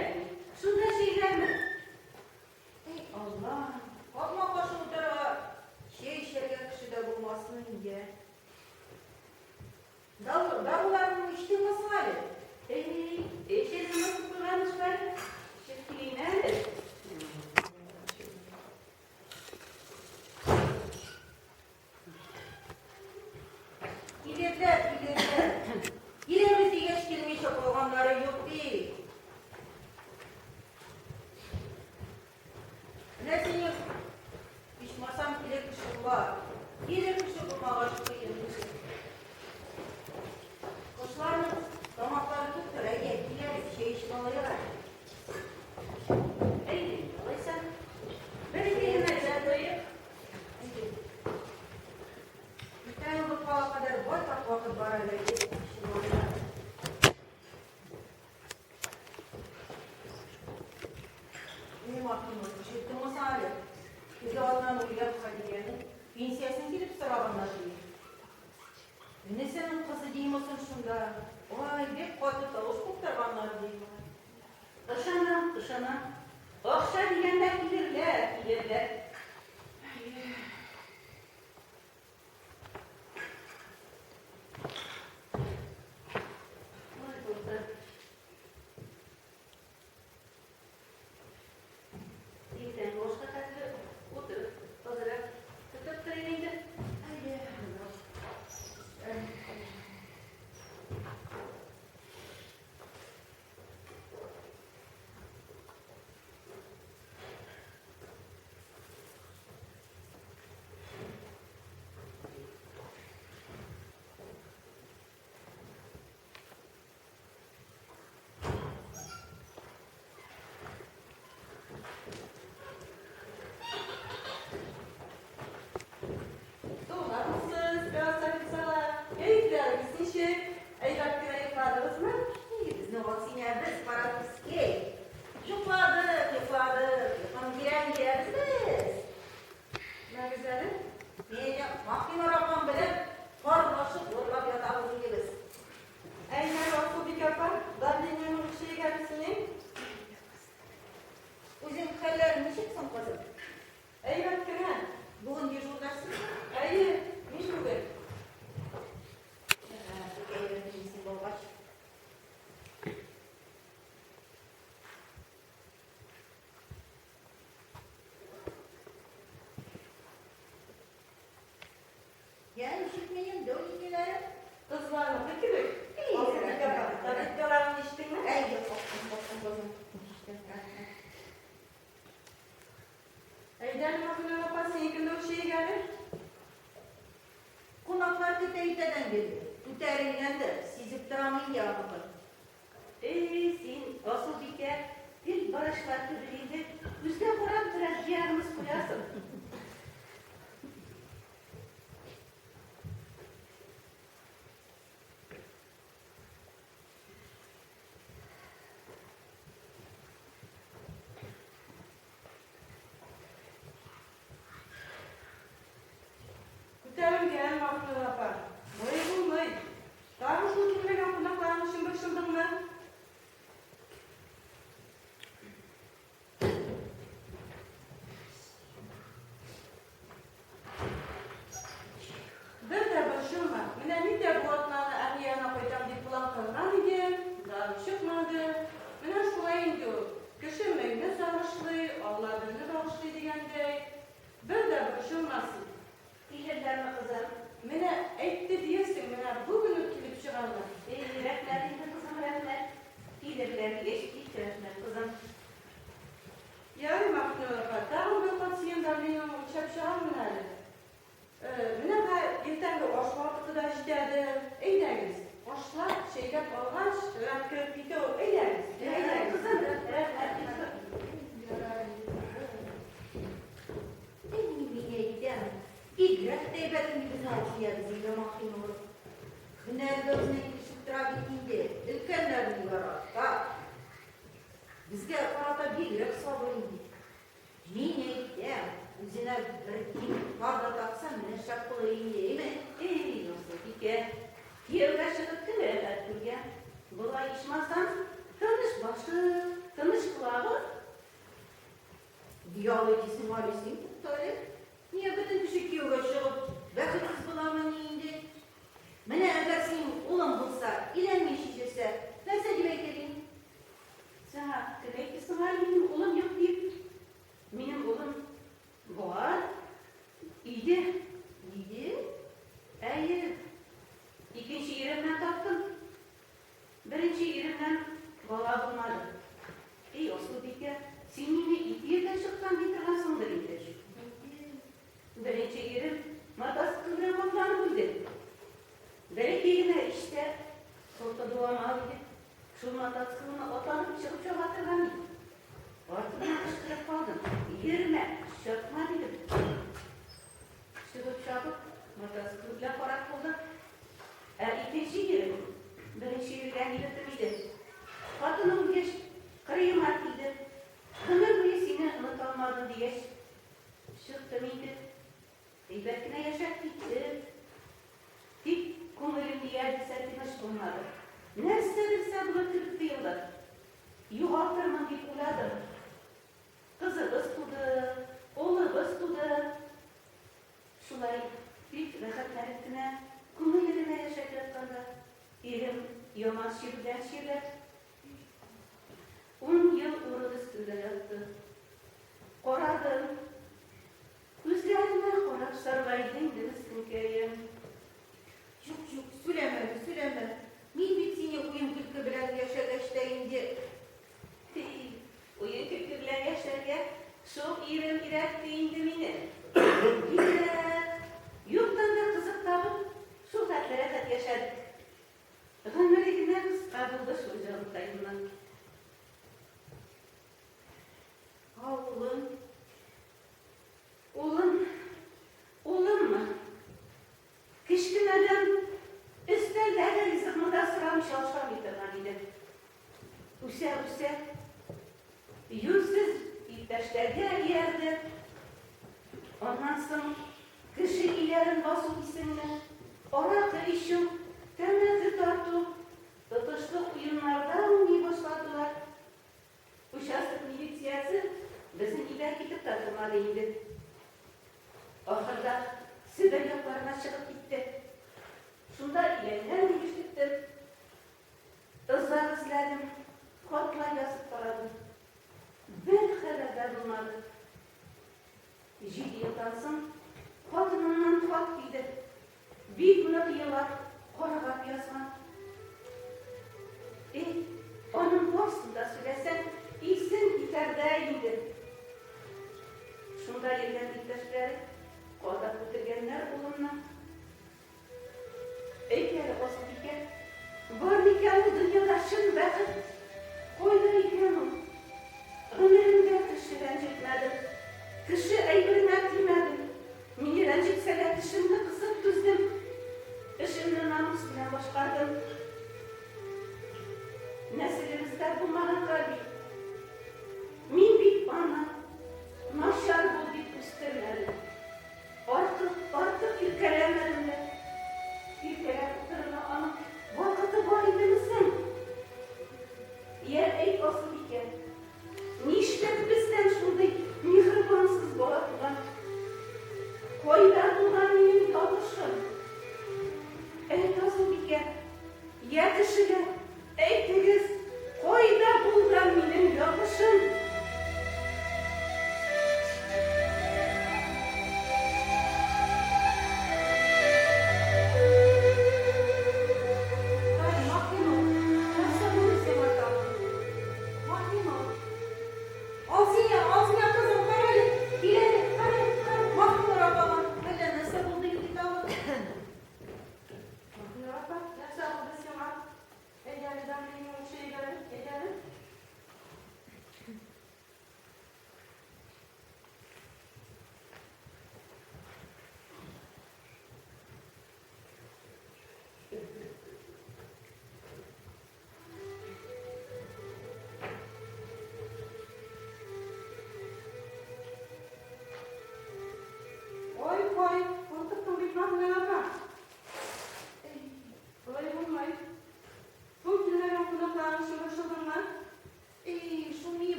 Кирәкми. Шунда чәйләрмен. Әй, Алла, капма-каршы утырырга, чәй эчәргә кеше дә булмасмы инде, ә? Даруларыңны эчтеңме соң әле? Әй, эчәсем онытып куйган эш бар. Эчеп килим әле. Килерләр, килерләр. Киләбез дигәч килмичә калганнары юк бит. Менә синең ичмасам килер кеше була. Килер кеше булмагач кыен инде. Кошларның тамаклары туктыр, әйдә, киләбез, чәй эчеп алыйк әле. Әйдә, алайса. Бер-ике генә җан тоек. Әйдә. Иртәнге боткага кадәр байтак вакыт бар әле, әйдә, эчеп алыйк әле. Минем атымны ишеттеңме соң әле? Теге атнаны уйлап Хәдичәнең пенсиясен килеп сораганнар ди. Энесенең кызы димме соң шунда? Ай, бик каты тавыш куптарганнар ди. Ышанам, ышанам. Акча дигәндә килерләр, килерләр. Ой, булды. Иртәнге ашка хәтле утырып, азрак көтеп торыйк инде. Әйдә. Туганмысыз, красавицалар? Кәефләрегез ничек? Әйбәт кенә йокладыгызмы? И, безнең Аксинәбез Каратүскәй. Йокладык, йокладык, йокының тирән бирәбез без. Мәгез әле. Менә Маһинур апам белән парлашып урлап ятабыз инде без. Әйнәр Асылбикә апа, давлениең көчәйгән әле синең. Үзең хәлләр ничек соң, кызым? Әйбәт кенә. Бүген дежурдасызмы? Әйе, мин бүген. Бик әйбәт эшлисең булгач. Я, ничек минем дәүликеләрем? Кызларныкы кебек. Асылбикә апа, таблеткаларыңны эчтеңме? Әйе, каптым, каптым, кызым. Эчтем, рәхмәт. Әйдә, Мәхнүр апа, синекендә үчәйек әле. Кунаклар көтә иртәдән бирле. Күтәрелгәндер, сизеп торам инде аныкын. Эй, син, Асылбикә, гел барышлар кебек инде, күзгә карап бераз диагноз куясың. Күтәрелгән, Маһнур апа. Болай булмый. Тагын шул килмәгән кунакларың өчен борчылдыңмы? Бер дә борчылма. Менә мин дә бу атнаны әни янына кайтам дип план корган идем, барып чыкмады. Менә шулай инде ул. Кеше меңне сагышлый, Алла берне багышлый дигәндәй. Бер дә борчылма син. Килерләрме, кызым? Менә әйтте диярсең, менә бүген үк килеп чыгарлар. Эй, рәхмәт инде, кызым, рәхмәт. Килерләр дигәч, бик рәхмәт, кызым. Ярый, Маһнур апа, тагын бер кат синең давлениеңне үлчәп чыгармын әле. Менә хәзер иртәнге аш вакыты да җитәдер. Әйдәгез, ашлап, чәйләп алгач, рәт кереп китә ул. Әйдәгез, Рәхмәт, әйдәгез. кызым, рәхмәт. Әй, мин әйтәм, бигрәк тә әйбәт инде безнең Алсиябез, диде Маһинур. Һөнәре дә үзенә килешеп тора бит инде. Өлкәннәрне ярата. Безгә карата бигрәк сабыр инде. Мин әйтәм, үзенә бер тиң пар да тапса, менә шәп булыр инде, әйме? Эй, Асылбикә, кияүгә чыгып кем рәхәт күргән? Болай ичмасам, тыныч башы, Тыныч кылабыз. Ял итисең әле син, туктале. Нигә бөтен кеше кияүгә чыгып, бәхетсез буламыни инде? Менә әгәр синең улың булса, өйләнми чишелсә, нәрсә дип әйтер идең? Сиңа кем әйтте соң әле минем улым юк дип? Минем улым бар. Иде. Иде? Әйе. Икенче иремнән таптым. Беренче иремнән бала булмады. Эй, Асылбикә, син мине ике ирдән чыккан ди торгансыңдыр инде. Беренче ирем мотоцикл белән капланып үлде. Бәләкәй генә эчтә солты дуамал иде. Шул мотоциклына атланып чыгып чаба торган иде. Артыннан кычкырып калдым. Йөрмә, чыкма дидем. Чыгып чабып, мотоцикл белән карак булды. Ә икенче ирем, беренче йөргән егетем иде. Хатыны үлгәч, кырыема килде. Гомер буе сине оныта алмадым дигәч, чыктым инде. Әйбәт кенә яшәп киттек. Тик күңелем нигә дисә тыныч булмады. Нәрсә белсә булыр кебек тоелды. Югалтырмын дип уйладым. Кызыбыз туды, улыбыз туды. Шулай бик рәхәтләнеп кенә, күңелле генә яшәп ятканда, ирем яман чир белән чирләп, ун ел урын өстендә ятты. Карадым. Күзләренә карап саргайды инде мескенкәем. Юк, юк, сөйләмә әле, сөйләмә. Мин бит сине уен-көлке белән яшәгәч тә инде. Һи, уен-көлке белән яшәргә шул ирем өйрәтте инде мине. Димәк, юктан да кызык табып, шул хәтле рәхәт яшәдек. Гомере генә кыска булды шул җанкаемның. Ә улың? Улым, улыммы? Кечкенәдән өстәлдәге ризыкны да сорамыйча ашамый торган иде. Үсә-үсә, юньсез иптәшләргә иярде. Аннан соң кеше өйләрен басу дисеңме, аракы эчү, тәмәке тарту, тотышлы уеннарда уйный башладылар. Участок милициясе безнең өйдән китеп тә тормады инде. Ахырда Себер якларына чыгып китте. Шунда өйләнгән дип ишеттем. Озак эзләдем, хатлар язып карадым. Бер хәбәр дә булмады. Җиде елдан соң хатыныннан хат килде. Бик нык елап, каргап язган. Эй, аның барысын да сөйләсәң, исең китәр дә инде. Шунда йөргән иптәшләре кадап үтергәннәр улымны. Әйт әле, Асылбикә, бар микән ул дөньяда чын бәхет? Кайда икән ул? Гомеремдә кеше рәнҗетмәдем, кеше әйберенә тимәдем. Мине рәнҗетсәләр, тешемне кысып түздем. Эшемне намус белән башкардым. Нәселебездә булмаганга бит. Мин бит аны начар бул дип үстермәдем. Артык, артык иркәләмәдем дә. Иркәләп утырырга аның вакыты бар идеме соң? Йә, әйт, Асылбикә, нишләп бездән шундый миһербансыз бала туган? Кайда булган минем ялгышым? Әйт, Асылбикә, йә кешегә, әйтегез, кайда булган минем ялгышым? Ай, Маһинур, нәрсә булды сиңа тагын? Маһинур. Алсия, Алсия кызым, карале, кил әле, кара, кара, Маһинур апага әллә нәрсә булды инде тагын. Маһинур апа, нәрсә булды сиңа? Әйдә әле давление.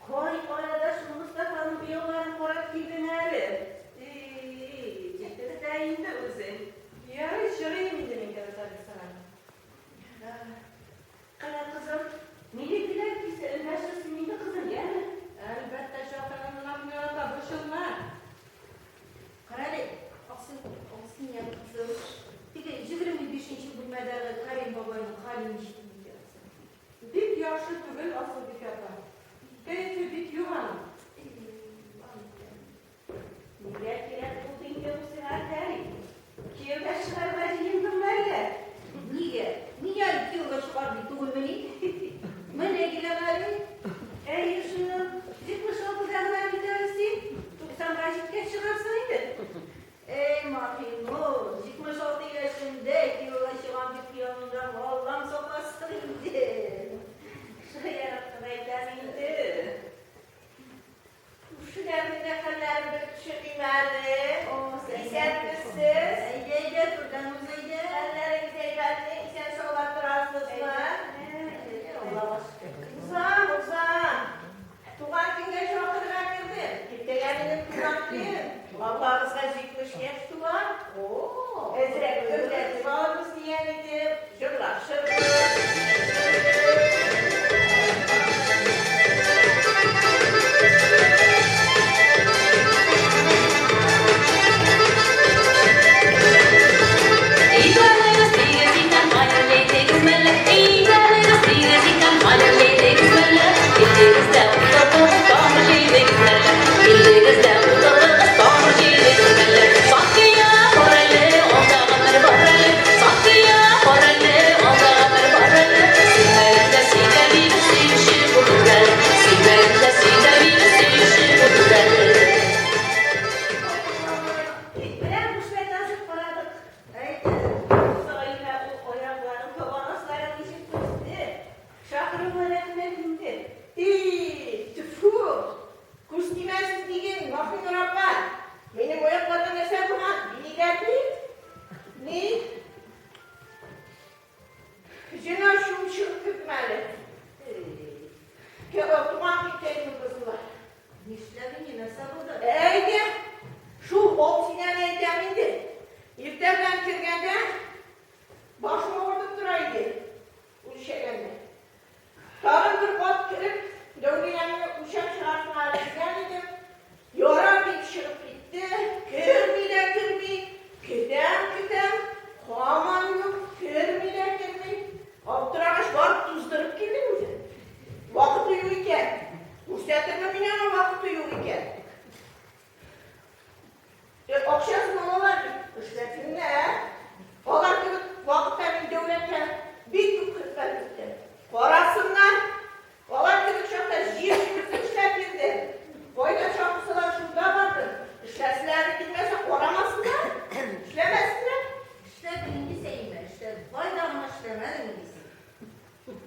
Кай арада шул Мостафаның буяуларын карап килдең әле? И, җитте дә инде үзең. Ярый, чыгыйм инде мин, красавицалар. Кара, кызым, минекеләр килсә эндәшерсең инде, кызым, яме? Әлбәттә, чакырырмын, Маһинур апа, борчылма. Карале, Аксинья кызым, теге 25 нче бүлмәдәге Кәрим бабайның хәле ничек икән соң? Бик яхшы түгел, Асылбикә апа. Кәефе бик юк аның. Нигә кирәк булды инде ул сиңа, Кәрим? Кияүгә чыгарга җыендыңмы әллә? Нигә? Мин әле кияүгә чыгармый түгелмени? Менә киләм әле. Әйе шул, 76-да гына бит әле син. 90-га җиткәч чыгарсың инде. Эй, Маһинур, 76 яшемдә кияүгә чыгам дип хыялланган, Аллам сакласын инде. Шаярып кына әйтәм инде. Күршеләрнең дә хәлләрен белеп чыгыйм әле. О, Исәнмесез? Әйдә, әйдә, түрдән уз, әйдә. Хәлләрегез әйбәтме? Исән-саулар торасызмы? Әйдә, Аллага шөкер. Узам, узам. Туган көнгә чакырырга кердем. Иртәгә минем туган көн. Апагызга 70 яшь тула. О, Әзрәк гөрләтеп алырбыз дигән идем. Җырлашырбыз. Менә бушлай танышып карадык. Әйдә. Саимә ул аякларын табан асларын ничек күрсте? Чакыруыңа рәхмәт инде. И, тфү! Күз тимәсен диген, Маһинур апа. Минем аякларга нәрсә булган? Билиләр бит. Ни? Җен ачуым чыгып кердем әле. Туган көн кәефем бозыла. Нишләдең, нәрсә булды? Әйдә, шул Алсинәне әйтәм инде. Иртә белән кергәндә башым авыртып тора иде. Үлчәгәндә. Тагын бер кат кереп, дәүлиямне үлчәп чыгарсың әле дигән идем. Ярар дип чыгып китте. Керми дә керми. Көтәм, көтәм. Һаман юк, керми дә керми. Аптырагач барып туздырып килдем үзе. Вакыты юк икән. Күрсәтермен мин аңа вакыты юк икән. Акчасын алалар бит, эшләсеннәр. Алар кебек вакытта мин дәүләткә бик күп хезмәт иттем. Карасыннар, алар кебек чакта җир җимертеп эшләп йөрдем. Кайда чакырсалар, шунда бардым. Эшләселәре килмәсә, карамасыннар, эшләмәсеннәр. Эшләдең инде, Сәимә, эшләдең. Кайда гына эшләмәдең инде син.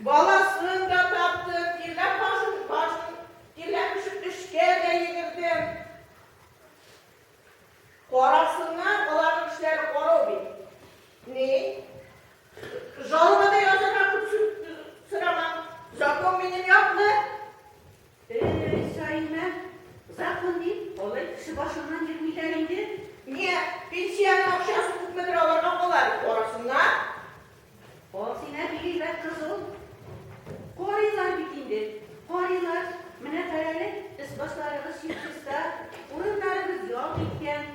Баласын да таптым, тирләп башын, башын, тирләп пешеп эшкә дә йөгердем. Карасыннар, аларның эшләре карау бит. Ни? Жалоба да язарга күп сорамам. Закон минем яклы. Эй, Саимә, закон дип, алай кеше башыннан йөрмиләр инде. Ния, пенсиянең акчасы күпмедер аларга кала бит, карасыннар. Алсинә бик әйбәт кыз ул. Карыйлар бит инде, карыйлар. Менә карале, өс-башларыгыз чип-чиста, урыннарыгыз ялт иткән.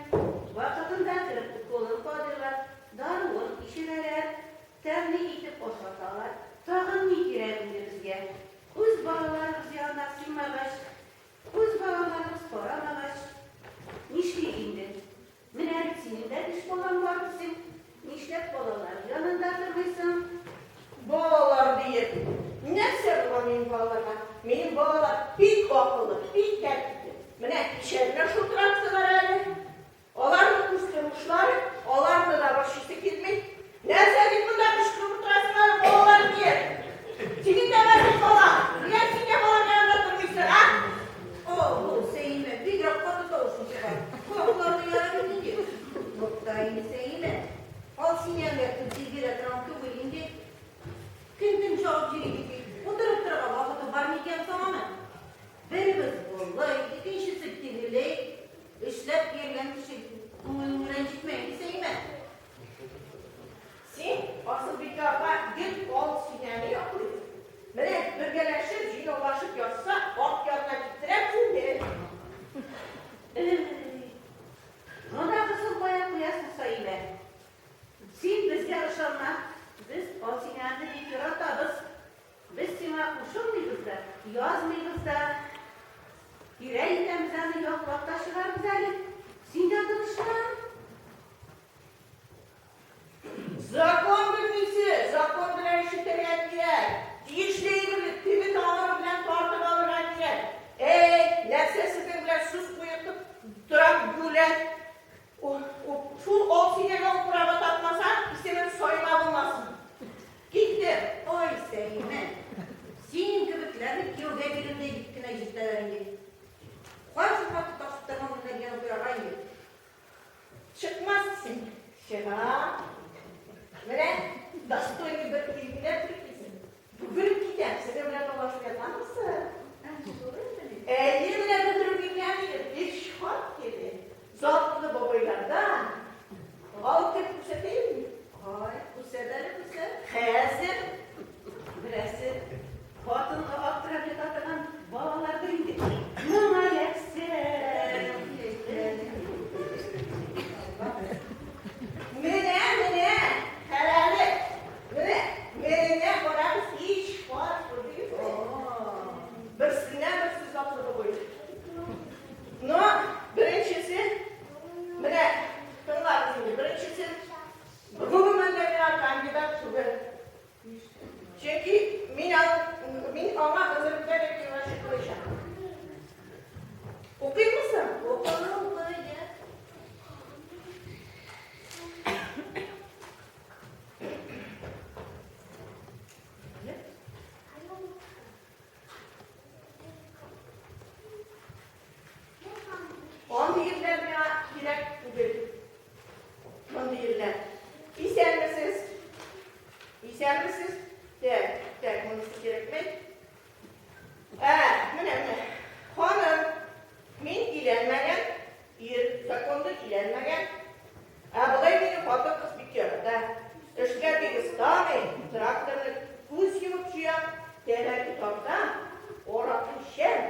Вакытында кереп уколын кадыйлар, даруын эчерәләр, тәмле итеп ашаталар. Тагын ни кирәк инде безгә? Үз балаларыбыз янына сыймагач, үз балаларыбыз карамагач, нишлик инде? Менә бит синең дә биш балаң бар дисең. Нишләп балалар янында тормыйсың? Балалар диеп. Нәрсә булган минем балаларга? Минем балалар бик акыллы, бик тәртипле. Менә кичә генә шылтыраттылар әле. Аларның үз тормышлары, аларны да борчыйсы килми. Нәрсә дип монда кычкырып утырасың әле, балалар диеп? Синең дә бар бит балаң. Нигә син дә балаң янында тормыйсың, а? О, бу Сәимә бигрәк каты тавышын чыгарды. Колакларны яра бит инде. Тукта инде, Сәимә. Ал синең дә күп бирә торган түгел инде. Көн-төн чабып йөри бит. Утырып торырга вакыты бар микән соң аның? Язмыйбыз да. Кирәк икән, без аны яклап та чыгарбыз әле. Син дә тынычлан. Закон белмисез, закон белән эш итәргә кирәк. Тиешле әйберне төбе тамыры белән тартып алырга кирәк. Әй, нәрсә сезнең белән сүз куертып торам, юләр. Шул Алсинәгә управа тапмасаң, исемем Саймә булмасын. Киттем. Ой, Сәлимә, синең кебекләрне кияүгә бирердәй дип кенә җиртәләр инде. Кайсы хаты ташып торган мендәргә куярга инде? Чыкмас син. Чыга. Менә достойный бер ир генә килсен. Бүген китәм, сезнең белән талашып ятаммы? Әйе, менә бетерү килгән иде. Өч хат килде. Затлы бабайлардан. Алып кереп күрсәтәемме? Ай, күрсәт әле, күрсәт. Хәзер. Берәрсе хатынга аптырап ята торган балалардыр инде. Моңа эләксә. Менә, менә, хәләле. Менә, менә карагыз, өч хат күрдегезме? Берсеннән берсе затлы бабай. Но беренчесе, менә, тыңлагыз инде, беренчесе, гомумән дә миңа кандидат түгел. Чөнки мин мин аңа гомеремдә дә кияүгә чыкмыйча. Укыйммы соң? Укы, укы, әйдә. Андый ирләр миңа кирәк түгел. Мондый ирләр. Исәнмесез? Исәнмесез? Так, так, монысы кирәкми. Ә, менә, менә. Ханым, мин өйләнмәгән, ир законлы өйләнмәгән. Ә болай мине хатын-кыз бик ярата. Эшкә бик оста мин, тракторны күз йомып җыям, тәмәке тартам, аракы эчәм,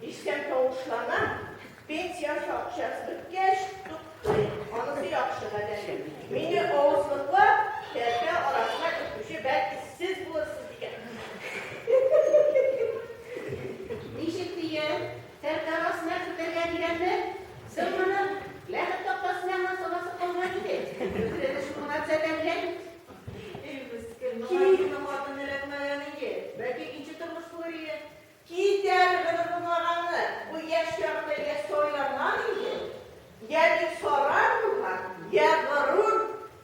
эчсәм тавышланам. Пенсия акчасы беткәч, туктыйм. Анысы яхшы гадәт. Мине авызлыклап, тәртә арасына кертүче бәлки сез булырсыз дигән. Ничек дигән? Тәртә арасына кертергә дигәнне? Соң моны ләхет тактасына гына саласы калган иде. Бөтерелеш шул гына төзәтә. Эй, мескен, моңа гына хатын эләкмәгән инде. Бәлки икенче тормыш булыр иде. Кит әле гомер булмаганны, бу яшь чагында я сайланган инде, я бик саран булган, я горур,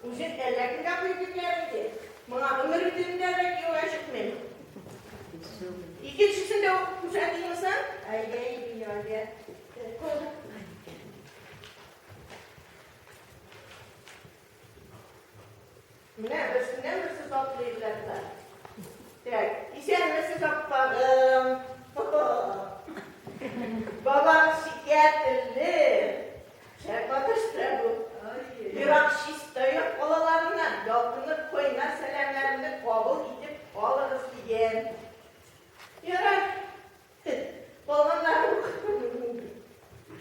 үзен әллә кемгә куеп йөргән инде. Моңа гомеремдә дә кияүгә чыкмыйм. Икенчесен дә укып күрсәтимме соң? Әйдә, әйдә, әйдә. Менә берсеннән берсе затлы ирләр. Так, исәнмесез, аппагым. Бабаң шикәр телле. Шәп маташтыра бу. Ерак Чистай калаларыннан ялкынлы кайнар сәламнәремне кабул итеп алыгыз дигән. Ярар. Калганнары укырмын.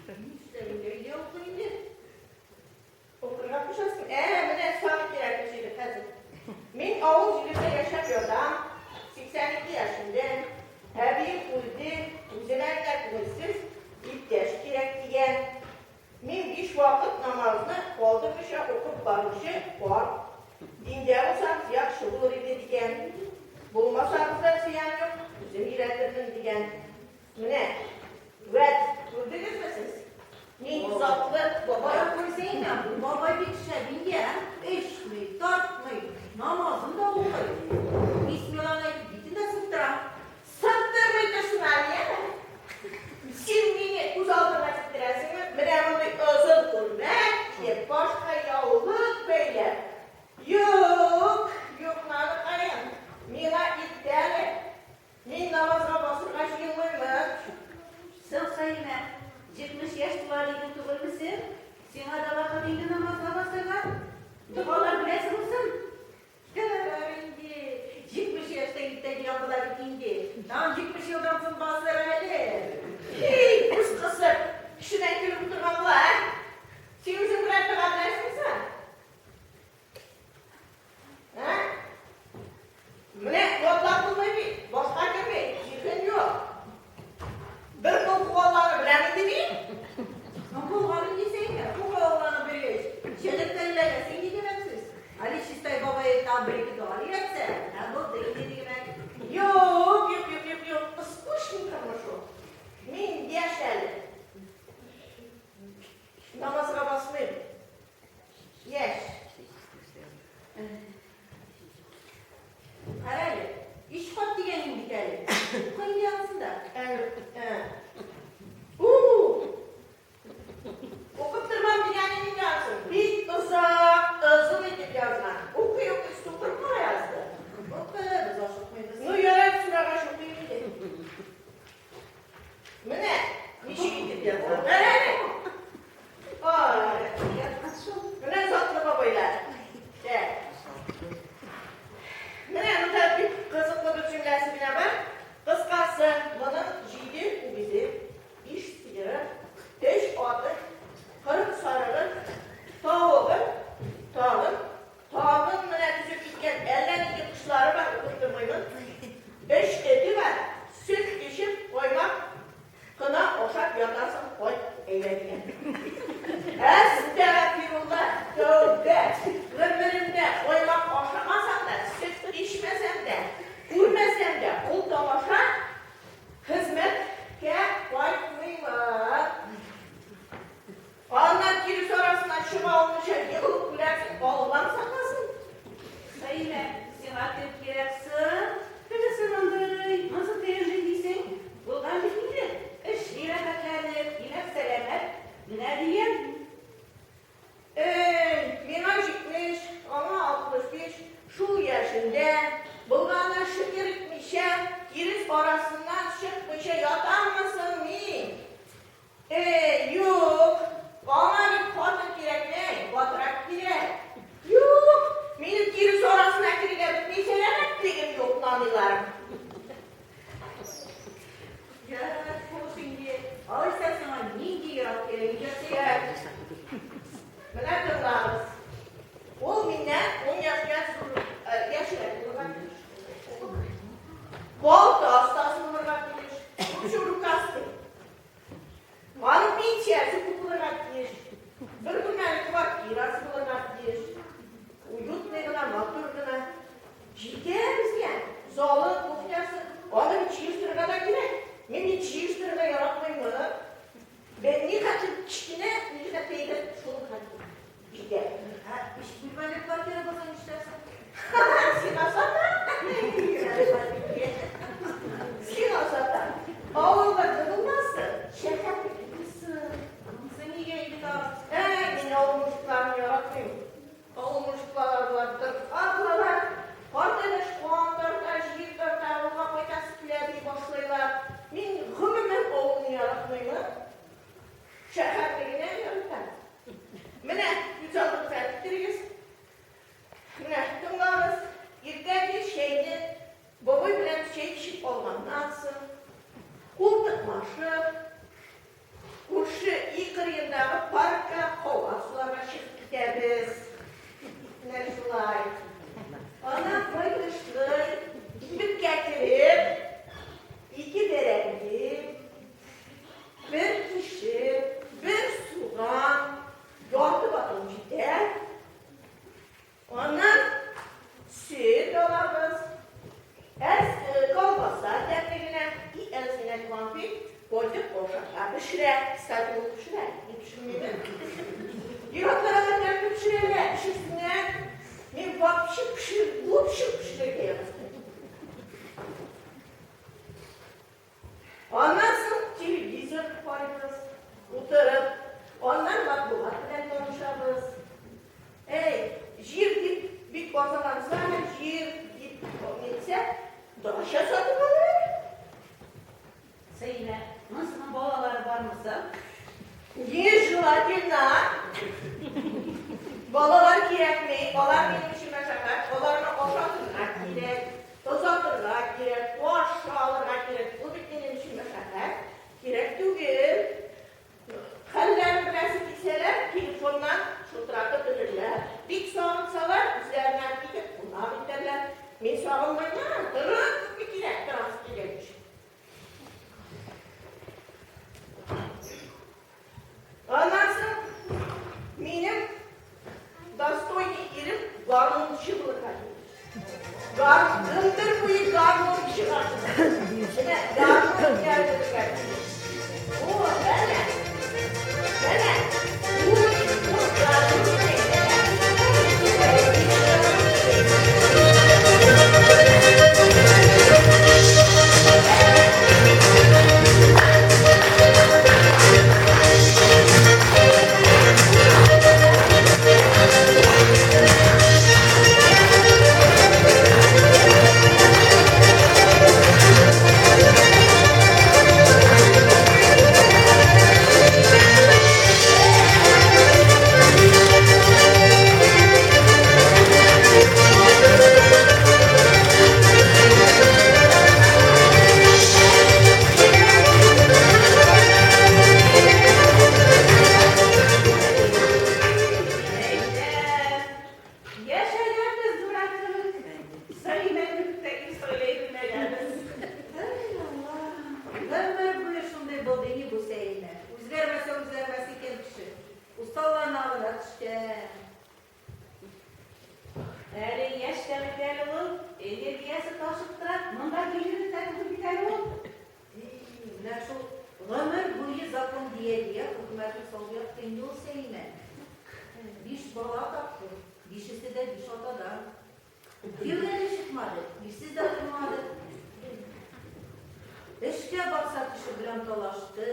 Нишләп әйдә укы инде. Укырга кушасың. Ә, менә сак кирәк җире хәзер. Мин авыл җирендә яшәп ятам. 82 яшемдә. Әбием үлде, үземә генә күңелсез, иптәш кирәк дигән. Мин биш вакыт намазны калдырмыйча укып баручы карт. Диндә булсагыз яхшы булыр иде дигән. Булмасагыз да зыян юк, үзем өйрәтермен дигән. Менә, вәт, күрдегезме сез? Нинди затлы бабай. Бабай күрсәң, бу бабай бик шәп инде, ә? Эчми, тартмый, намазын да укый. Бисмилланы әйтеп битен дә сыптыра. Сыптырмый торсын әле, яме? Син мине күз алдыңа китерәсеңме? Менә мондый озын күлмәк киеп, башка яулык бәйләп. Юк, юк, наныкаем, миңа иртә әле. Мин намазга басырга җыенмыймын. монысында? Укып тормам дигәне нинди соң? Бик озак, озын итеп язган. Укый-укый сукыр була язды. Укы, без ашыкмыйбыз. Ну, ярар, сорагач укыйм инде. Менә ничек итеп язган. Әле. Ай, менә затлы бабайлар. Так. Менә монда бик кызыклы бер җөмләсе генә бар. Кыскасы, моның 7 үгезе, 5 сыеры, 3 аты, 40 сарыгы, тавыгы, тагын, тагын менә төзеп киткән әллә нинди кошлары бар, укып тормыймын. 3 эте бар, сөт эчеп, каймак кына ашап ятасың, кайт әйләнгән. Әстәгъфирулла, тәүбә. Гомеремдә каймак ашамасам да, сөт эчмәсәм дә, күрмәсәм дә, ул тамаша хезмәткә кайтмыймын. Аннан тирес арасына чыга алмыйча егылып үләрсең, Аллам сакласын. Саимә, сиңа кем кирәк соң? Тегесе мондый, монысы тегендей дисең. Булган бит инде. Эшли рәхәтләнеп, иләк сәламәт. Менә дигән. Эй, миңа 70, аңа 65, шул яшендә, булганына шөкер итмичә, тирес арасыннан чыкмыйча ятаммы мин? Эй, юк, аңа бит хатын кирәкми, батрак кирәк. Юк, минем тирес арасына керергә бетми сәламәтлегем юк, наныйларым. Ярар, хуш инде. Алайса сиңа нинди ир-ат кирәк инде? Менә тыңлагыз. Ул миннән 10 яшькә зур, яшьрәк булырга тиеш. Балта остасы булырга тиеш. Лучше рукастый. Аның пенсиясе күп булырга тиеш. Бер бүлмәле квартирасы булырга тиеш. Уютный гына, матур гына. Җитә безгә. Залы, кухнясы. Аны бит җыештырырга да кирәк. Мин бит җыештырырга яратмыймын. Бен никадәр кечкенә, никадәр әйбәт, шул хәтле җитә. Ә өч бүлмәле квартира булса нишләрсең? Сиңа сатам. Сиңа сатам. Авылда булмасын, шәһәрдә булсын. Монысы нигә инде тагын? Ә, мин авыл мужикларын яратмыйм. Авыл мужиклары болар дырка булалар. Картайгач кан тарта, җир тарта, авылга кайтасы килә ди башлыйлар. Мин гомумән авылны яратмыймын. Шәһәрне генә яратам. Менә күз алдыгызга китерегез. Менә тыңлагыз. Иртәнге чәйне бабай белән чәй эчеп алганнан соң, култыклашып, күрше өй кырыендагы паркка һава суларга чыгып китәбез. Менә шулай. Аннан кайтышлый, кибеткә кереп, 2 бәрәңге, бер кишер, бер суган, ярты батон җитә. Аннан сөт алабыз, әз колбаса тәмле генә, и әз генә конфет кайтып ашарга пешерә. Кстати, ул пешерә, мин пешермимен. Ир-атлар аны тәмле пешерәләр, пешерсеннәр. Мин вообще пешер, лучше пешерергә яратам. Аннан соң телевизор карыйбыз, утырып, аннан матбугат белән танышабыз. Эй, җир дип бик арзанланса, җир дип нитсә, дача сатып алыр. Саимә, монысының балалары бармы соң? Нежелательно. Балалар кирәкми, алар минем өчен мәшәкать, аларны ашатырга кирәк, озатырга кирәк, каршы алырга кирәк. Ул бит минем өчен мәшәкать. Кирәк түгел. Хәлләрен беләсе килсәләр, телефоннан шылтыратып белерләр. Бик сагынсалар, үзләренә китеп кунак итәрләр. Мин сагынмыйм, торып күпме кирәк торасы килгәнче. Аннан соң минем достойный ирем барлык булды инде бу Сәймә. Үзгәрмәсә үзгәрмәс икән кеше. Усаллана гына төшкән. Әле яшь тә бит әле ул, энергиясе ташып тора, монда килер дә түгел бит әле ул. Эй, менә шул гомер буе закон дия-дия хөкүмәтне салып ятты инде ул Сәймә. Биш бала тапты, бишесе дә биш атадан. Кияүгә дә чыкмады, ирсез дә тормады. Эшкә барса кеше белән талашты.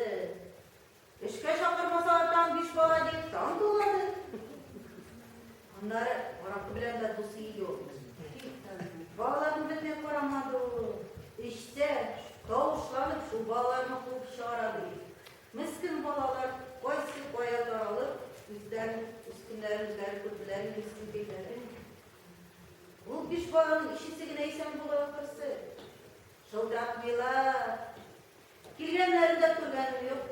Эшкә чакырмаса атаң биш бала дип таң тулады. Аннары аракы белән дә дус иде ул. Балаларны белмәй карамады ул. Эчсә, тавышланып шул балаларны куып чыгара ди. Мескен балалар кайсы кая таралып, үзләрен, үз көннәрен үзләре күрделәр инде мескенкәйләр. Ул биш баланың өчесе генә исән була ахрысы. Шылтыратмыйлар. Килгәннәрен дә күргәнем юк.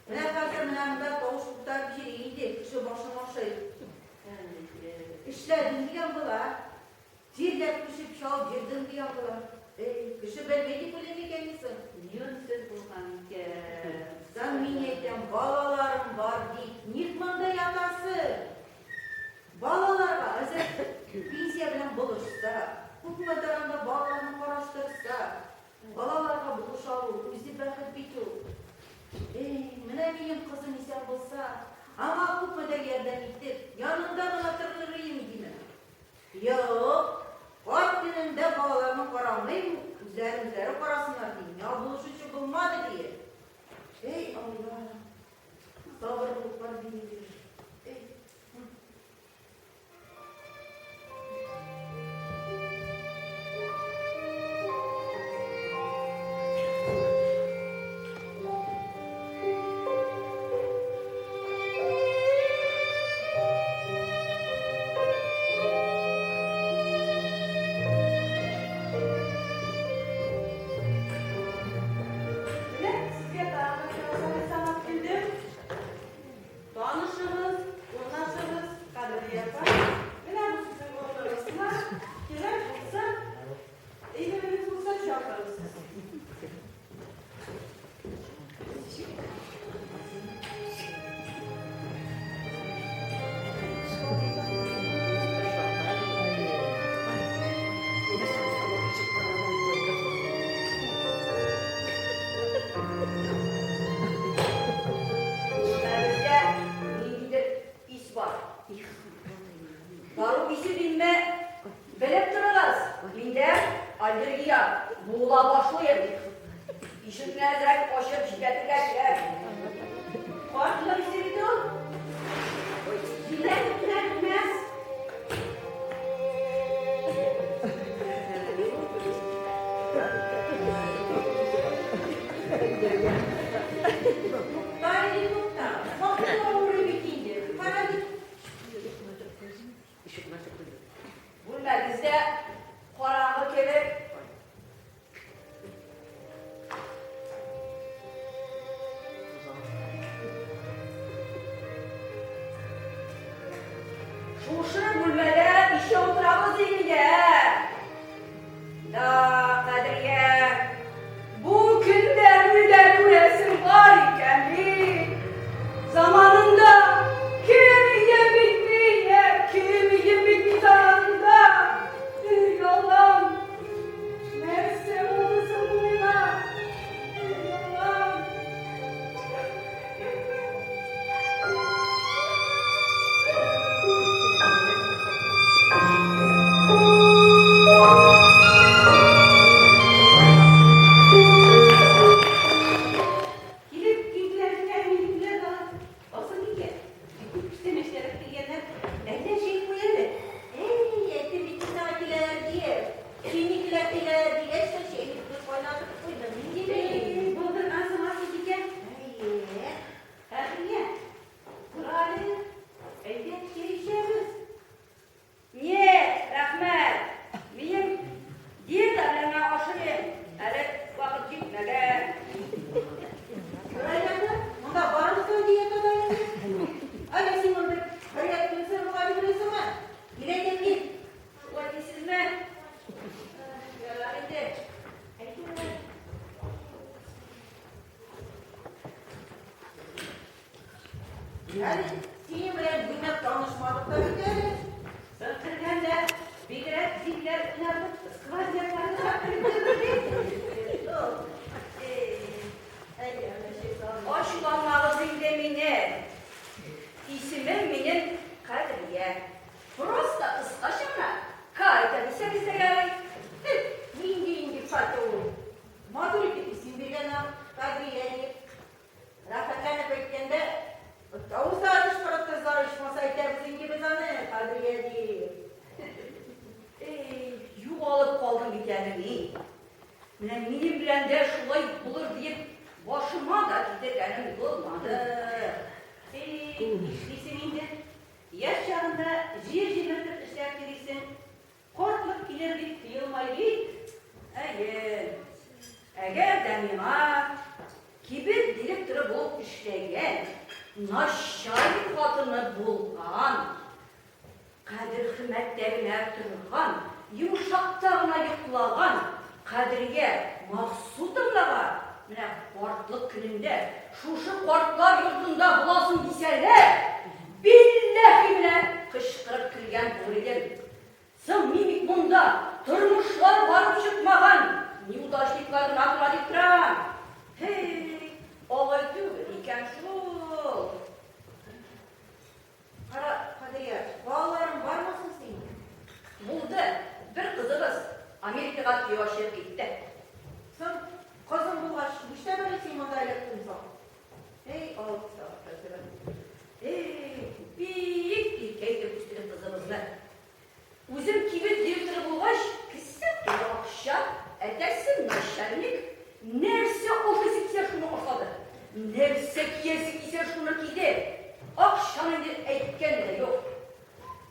Менә хәзер менә монда тавыш куптарып йөри инде, кеше башын ашый. Эшләдем дигән була. Тирләп пешеп чалып йөрдем дигән була. Эй, кеше белми дип уйлый микән соң? Юньсез булган икән. Соң мин әйтәм, балаларым бар дип, ник монда ятасы? Балаларга әзер пенсия белән булышса, күпмедер анда балаларны караштырса, балаларга булыша алу үзе бәхет бит ул. Эй, менә минем кызым исән булса, аңа күпмедер ярдәм итеп, янында гына торыр идем димен. Юк, карт көнемдә балаларны карамыйм, үзләрен үзләре карасыннар ди, миңа булышучы булмады ди. Эй, Алла, сабырлыклар бир. Эй. Менә сезгә тагын бер ясалма санап килдем. Танышыгыз, урнашыгыз, кадерле апа. Менә бу сезнең урыныгызны. Кирәк булса, әйберегез булса чакырыгыз. Бүлмәбездә ниндидер ис бар. Дару исе димме? Белеп торыгыз, миндә аллергия була башлыйм. Ишекне әзрәк ачып җилләтергә кирәк. Картлык исе бит ул. Җилләтеп кенә бетмәс. Тукта инде, тукта. Хакы авырый бит инде. Кара бит. Бүлмәгездә караңгы кебек. Шушы бүлмәдә ишәү утырабыз инде. Да, Кадрия, бу көннәрне дә күрәсең бар икән бит. Заманында кем идем бит мин, ә, кем идем бит мин заманында. Әле синең белән юньләп танышмадык та бит әле. Соң кергәндә бигрәк җилләр уйнатып сквознякларны кереп бит. Ачуланмагыз инде мине. Исемем минем Кадрия. Просто кыскача гына Катя дисәгез дә ярый. Нинди инде Катя ул? Матур итеп исем биргән Кадрия дип. Рәхәтләнеп әйткәндә, тавыш кычкырып ичмаса әйтәбез инде без аны Кадрия дип. Эй, югалып калдым бит әле мин. Менә минем белән дә шулай булыр диеп башыма да китергәнем булмады. Эй, нишлисең инде? Яшь чагында җир җимертеп эшләп йөрисең. Картлык килер дип тыелмай бит. Әйе. Әгәр дә миңа кибет директоры булып эшләгән, начальник хатыны булган, кадер-хөрмәттә генә торган, йомшакта гына йоклаган Кадрия Максутовнага менә картлык көнендә шушы картлар йортында буласың дисәләр, билләһи менә кычкырып көлгән булыр идем. Соң мин бит монда тормышлар барып чыкмаган неудачниклар гына тора дип торам. Һей, алай түгел икән шул. Кара, Кадрия, балаларың бармы соң синең? Булды. Бер кызыбыз Америкага кияүгә чыгып китте. Соң кызың булгач, нишләп әле син монда эләктең соң? Эй, алып сау. Эй, бик иркә итеп үстердем кызыбызны. Үзем кибет директоры булгач, кесә тулы акча, әтәсе начальник, нәрсә ашыйсы килсә шуны ашады. Нәрсә киясе килсә шуны киде. Акчаны инде әйткән дә юк.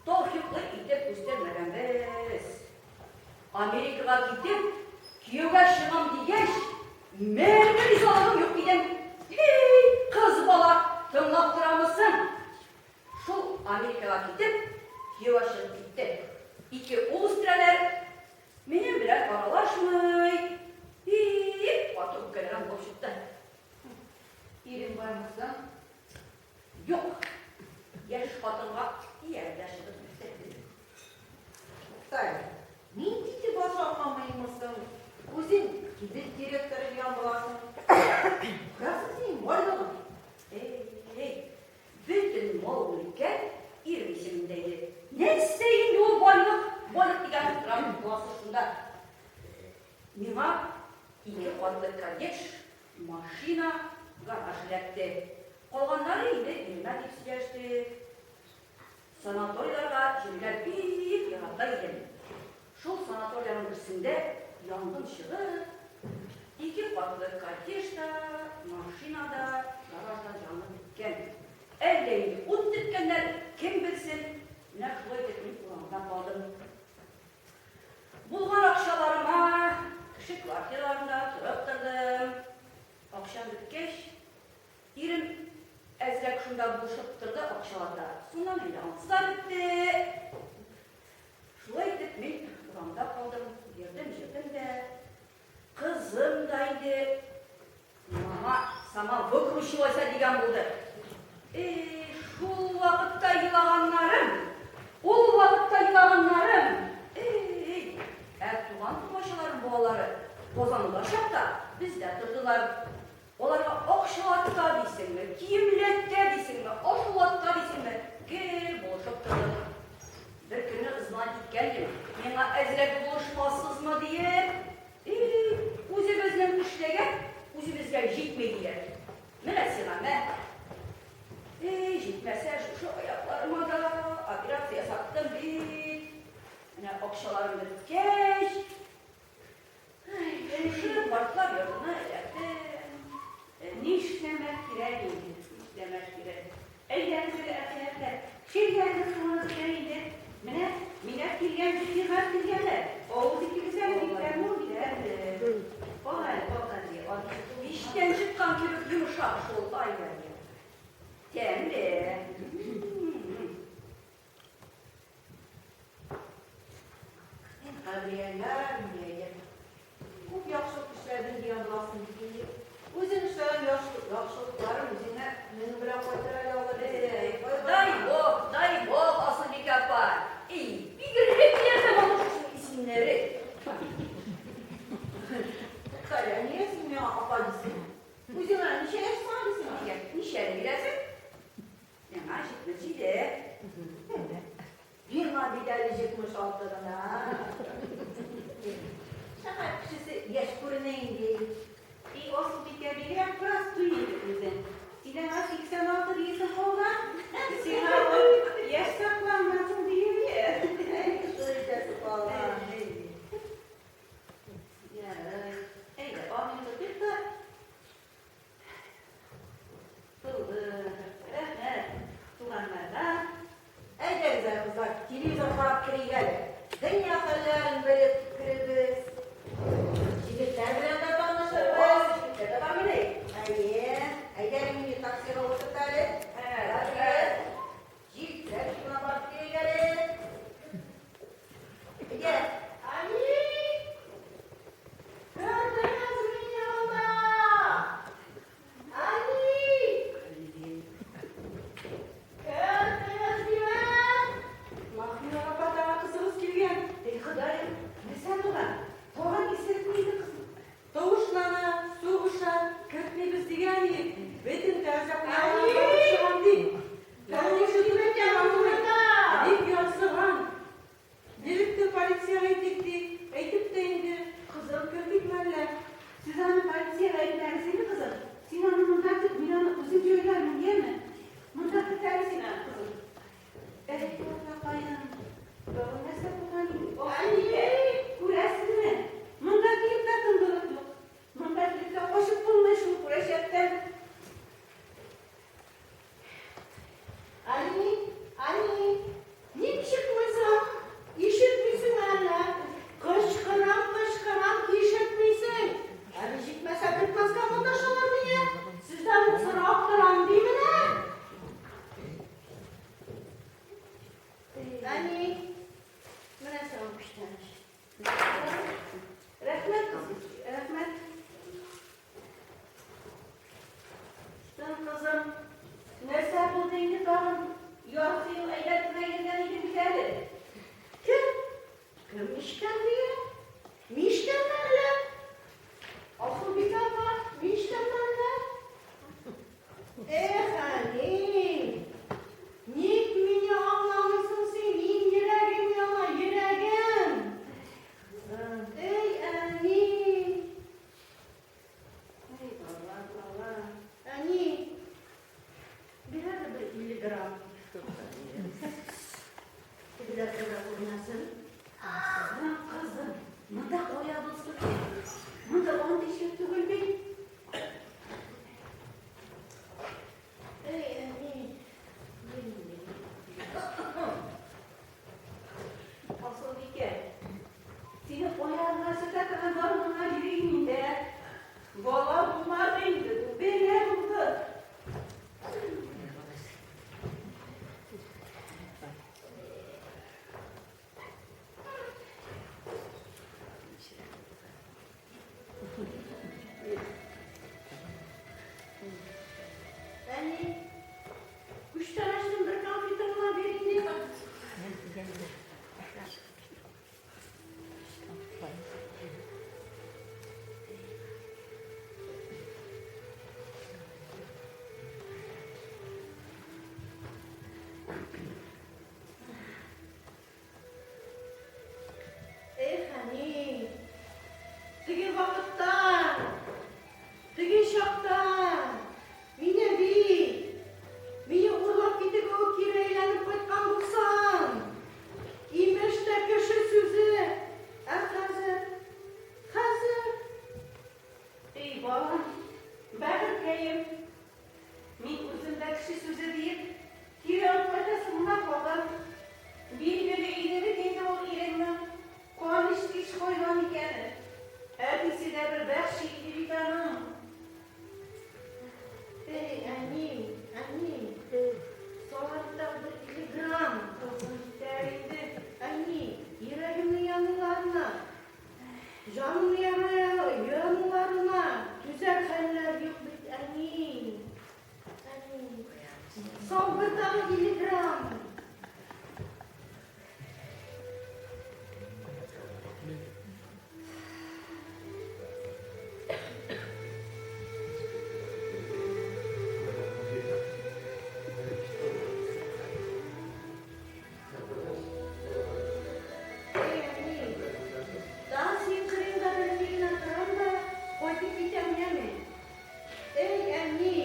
Тәүфыйклы итеп үстермәгәнбез. Америкага китеп, кияүгә чыгам дигәч, мәңге ризалыгым юк дидем. Һей, кыз бала, тыңлап торамысың? Шул Америкага китеп, кияүгә чыгып китте. Ике ул үстерәләр. Минем белән аралашмый. Бик каты үпкәләгән булып чыкты. Ирең бармы соң? Юк. Яшь хатынга иярдә чыгып китте. Туктай, нинди дип ашалмамыймы соң? Үзең кибет директоры дигән буласың. Каясы синең байлыгың? Эй, бөтен мал-мөлкәт ирем исемендә иде. Нәрсә инде ул байлык? Байлык дигән торам буласы шунда. Миңа ике катлы коттедж, машина, гараж эләкте. Калганнары инде иремә дип сөйләштек. Санаторийларга йөрергә бик ярата идем. Шул санаториянең берсендә янгын чыгып, ике катлы коттедж да, машина да, гараж да янып беткән. Әллә инде ут төрткәннәр, кем белсен, менә шулай итеп мин урамда калдым. Булган акчаларыма кеше квартираларында торып тордым. Акчам беткәч, ирем әзрәк шунда булышып торды акчалата. Шуннан инде анысы да бетте. Шулай итеп мин урамда калдым, йөрдем, йөрдем дә. Кызым да инде мама сама выкручивайся дигән булды. Эй, шул вакытта елаганнарым, ул вакытта елаганнарым. Эй, ә туган тумачаларым балалары Казанда чакта бездә тордылар. Аларга акчалатта дисеңме, киемләттә дисеңме, ашулатта дисеңме, гел булышып тордык. Бер көнне ызган киткән идем, миңа әзрәк булышмассызмы диеп. Эй, үзебезнең эшләгән, үзебезгә җитми диләр. Менә сиңа мә. Эй, җитмәсә шушы аякларыма да операция ясаттым бит. Менә акчаларым беткәч, шушы картлар йортына эләктем. Нишләмәк кирәк инде, нишләмәк кирәк. Әйдәгез әле әкиятләр. Чәйләрегез суынып бетә инде. Менә миңа килгән сиңа килгәннәр. Авыз итегез әле, бик тәмле ул бит. Ал әле, ал Кадрия, ал. Мичтән чыккан кебек йомшак шул, ай-яй. Тәмле. Кадрияләр, әйдә. Күп яхшылык эшләдең дигән буласың бит инде. Үзең эшләгән яхшылыкларың үзеңә мең белән кайтыр әле алар. Искиткеч хайван икән. Әтисе дә бер вәхши иде бит аның. Эй, әни, әни, салатта бер 50 грамм. Кызым, җитәр инде. Әни, йөрәгемнең януларына, җанымның януларына түзәр хәлләр юк бит, әни. Әни, сал бер тагы 50 грамм. Эй, әни, тагын синең кырыеңда бер генә торам да, кайтып китәм, яме. Эй, әни,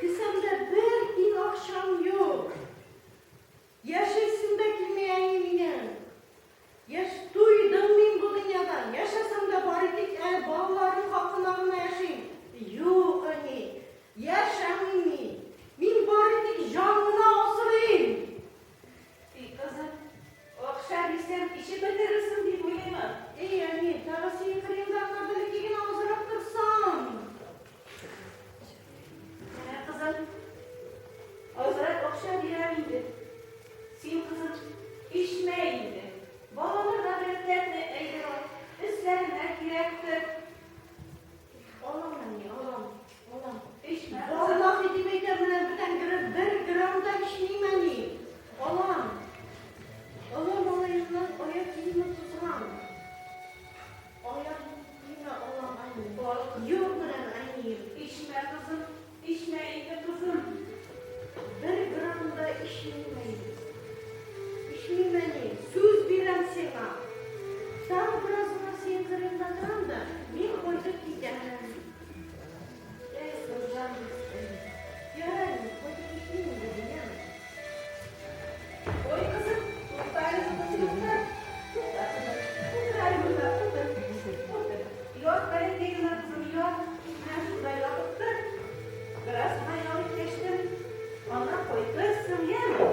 кесәмдә бер тиен акчам юк. Яшисем дә килми, әни, минем. Яшь туйдым мин бу дөньядан. Яшәсәм дә бары тик әле балаларым хакына гына яшим. Юк, әни, яшәмим мин. Мин бары тик җан гына асрыйм. И, кызым, акча бирсәм, эчеп бетерерсең дип уйлыймы? Эй, әни, тагы синең кырыеңда гына бер-ике генә азрак торсам. Менә, кызым, азрак акча бирәм инде. Син, кызым, эчмә инде. Балаларга берәр тәмле әйбер ал. Өсләренә кирәктер. Алам, әни, алам, алам. Эчмә, кызым. Валлаһи дип әйтәм, менә бүтән бер грамм да эчмим, әни. Алам. Олы малаемның аяк киеме тузган. Аяк киеме алам, әни. Юк менә, әни. Эчмә, кызым, эчмә инде, кызым. Бер грамм да эчмим, әни. Эчмим, әни. Сүз бирәм сиңа. Тагы бераз гына синең кырыеңда торам да, мин кайтып китәм. Эй, кызым. Ярар, әни, кайтып китмим инде, яме. Ой, кызым, тукта әле, кызым, тукта. Тукта, кызым. Утыр әле монда, утыр. Утыр. Ят бәләкәй генә, кызым, ят. Менә шунда ятып тор. Бераз гына ял иткәчтен, аннан кайтырсың, яме?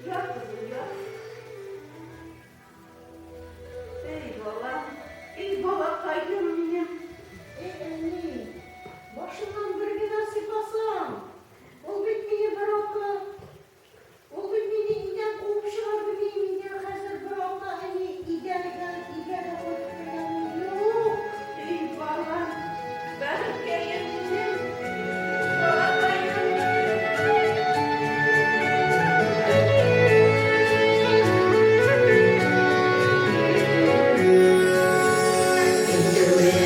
Ят, кызым, ят. Эй, балам, эй, балакаем минем. Эй, әни, башыннан бер генә сыйпасаң. Ул бит мине бер атна, ул бит мине өйдән куып чыгарды, мин өйдән хәзер бер атна, әни, өйдән өйгә дә кайтып кергәнем юк. Эй, балам, бәхеткәем минем. Балакаем.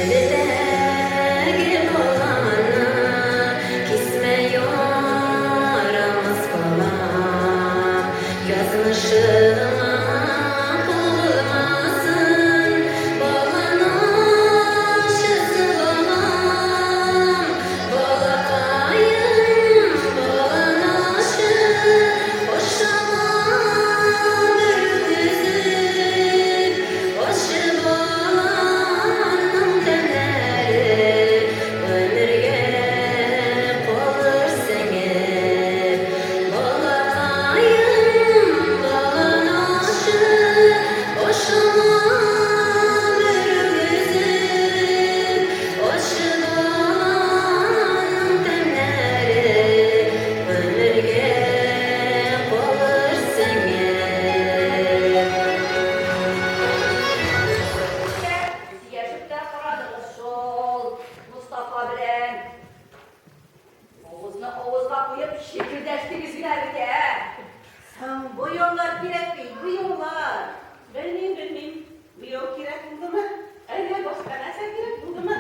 Түбәдәге баланы кисмә, ярамас балам, язмышыңа кагылмасын, баланың ачысы, балам, балакаем, балан ачы, ашама бер өзеп, ачы баланның тәмнәре гомергә калыр сеңеп, балакаем, балан ачы, ашама бер өзеп, ачы баланың тәмнәре гомергә калыр сеңеп. Сөйләшеп тә карадыгыз шул Мостафа белән. Авызны авызга куеп чикердәштегез генә бит, ә? Соң буяулар кирәк бит, буяулар. Белмим, белмим. Буяу кирәк булдымы? Әллә башка нәрсә кирәк булдымы?